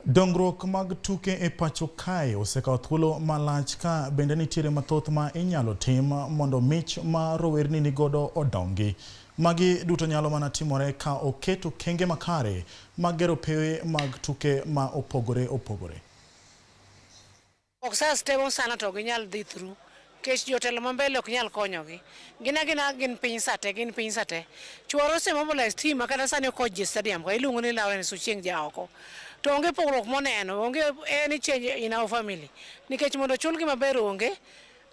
Dongruok mag tuke e pacho kae osekawo thuolo malach ka bende nitiere mathoth ma inyalo tim mondo mich ma rowerni nigodo odongi. Magi duto nyalo mana timore ka oket okenge makare mag gero pewe mag tuke ma opogore opogore. Boxers temo sana to ok ginyal dhi through nikech jotelo ma mbele ok nyal konyogi. Gin agina gin piny sate, gin piny sate. Chuora ose mobilize team ma kata sani okoch ji e stadium ka iluongo ni Lawrence Ochieng jaoko. To onge pogruok moneno, onge any change in our family. Nikech mondo ochulgi maber onge,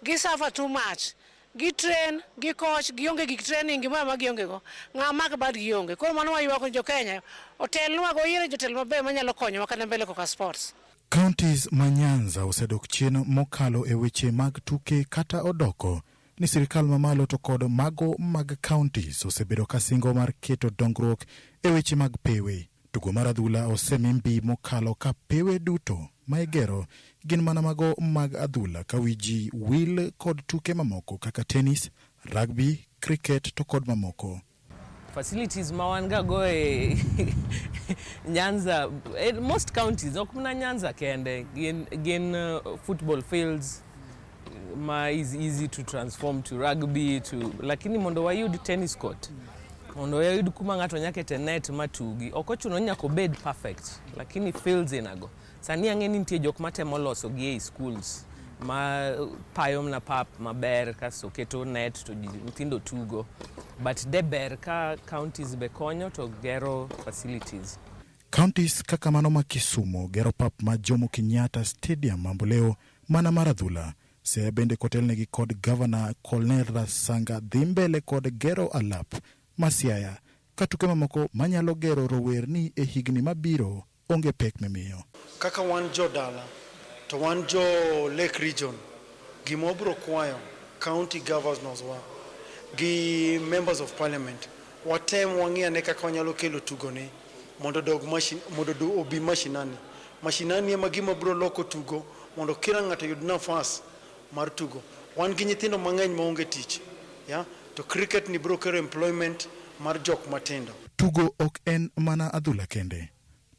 gi suffer too much. Gi train, gi coach, gionge gik training, gimoro amora gionge go. Ng'ama mak badgi onge. Koro mano waywak ni jo Kenya otelnwa go, oyiere jotelo mabeyo manyalo konyowa kata mbele koka sports. Counties ma Nyanza osedok chien mokalo e weche mag tuke kata odoko ni sirkal mamalo to kod mago mag counties osebedo ka singo mar keto dongruok e weche mag pewe. Tugo mar adhula osemi mbi mokalo ka pewe duto ma igero gin mana mago mag adhula ka wi ji wil kod tuke mamoko kaka tennis, rugby, cricket to kod mamoko. Facilities ma wan ga go e Nyanza, eh, most counties, ok mana Nyanza kende, gin, gin football fields ma is easy to transform to rugby to, lakini mondo wayud tennis court, mondo wayud kuma ng'ato nyaka kete net matugi, ok ochuno ni nyaka obed perfect, lakini fields inago. Sani ang'e ni nitie jok matemo loso gi ei schools ma payo mana pap maber kasto keto net to nyithindo tugo, but de ber ka counties be konyo to gero facilities. Counties kaka mano ma Kisumu gero pap ma Jomo Kenyatta Stadium Mamboleo mana mar adhula. Siaya bende kotelnegi kod Gavana Colonel Rasanga dhi mbele kod gero alap ma Siaya ka tuke mamoko manyalo gero rowerni e higni mabiro onge pek mimiyo. Kaka wan jo dala to wan jo Lake Region, gima wabiro kwayo county governors wa gi members of parliament, watem wang'i ane kaka wanyalo kelo tugoni mondo odog mashin, mondo obi mashinani. Mashinani ema gima biro loko tugo mondo kila ng'ato oyud nafas mar tugo. Wan gi nyithindo mang'eny maonge tich, ya, to cricket ni biro kelo employment mar jok matindo. Tugo ok en mana adhula kende.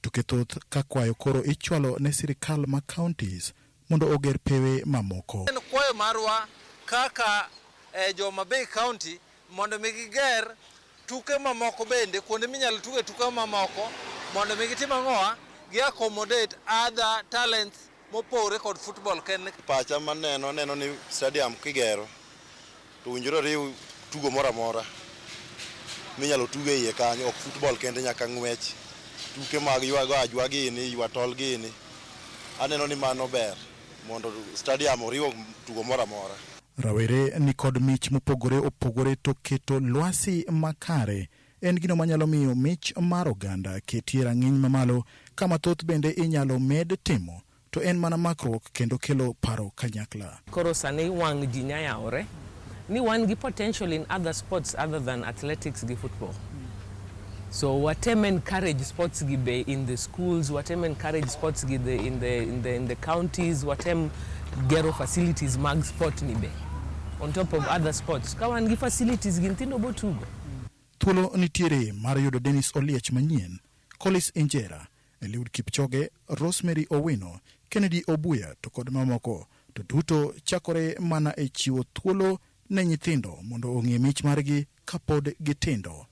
Tuke thoth ka kwayo koro ichwalo ne sirikal ma counties mondo oger pewe mamoko. En kwayo marwa kaka eh, jo Homa Bay County mondo mi giger tuke mamoko bende kuonde minyalo tuge tuke mamoko mondo mi gitim ang'owa gi accommodate other talents mopogore kod football kende. Pacha maneno aneno ni stadium kigero to owinjore oriw tugo moro amora minyalo tug e iye kanyo, ok football kende, nyaka ng'wech, tuke mag ywago ajwa gini, ywa tol gini. Aneno ni mano ber mondo stadium oriw tugo moro amora. Rawere nikod mich mopogore opogore to keto lwasi makare en gino manyalo miyo mich mar oganda ketie rang'iny mamalo ka mathoth bende inyalo med timo to en mana makruok kendo kelo paro kanyakla. Koro sani wang' ji nya yawore ni wan gi potential in other sports other than athletics gi football. So watem encourage sports gi be in the schools, watem encourage sports gi the, in, the, in, the, in the counties, watem gero facilities mag sport ni be on top of other sports. Ka wan gi facilities gi nyithindo bo tugo. Thuolo nitiere mar yudo Dennis Oliech manyien, Collins Injera, Eliud Kipchoge, Rosemary Owino, Kennedy Obuya to kod mamoko, to duto chakore mana e chiwo thuolo ne nyithindo mondo ong'e mich margi kapod gitindo.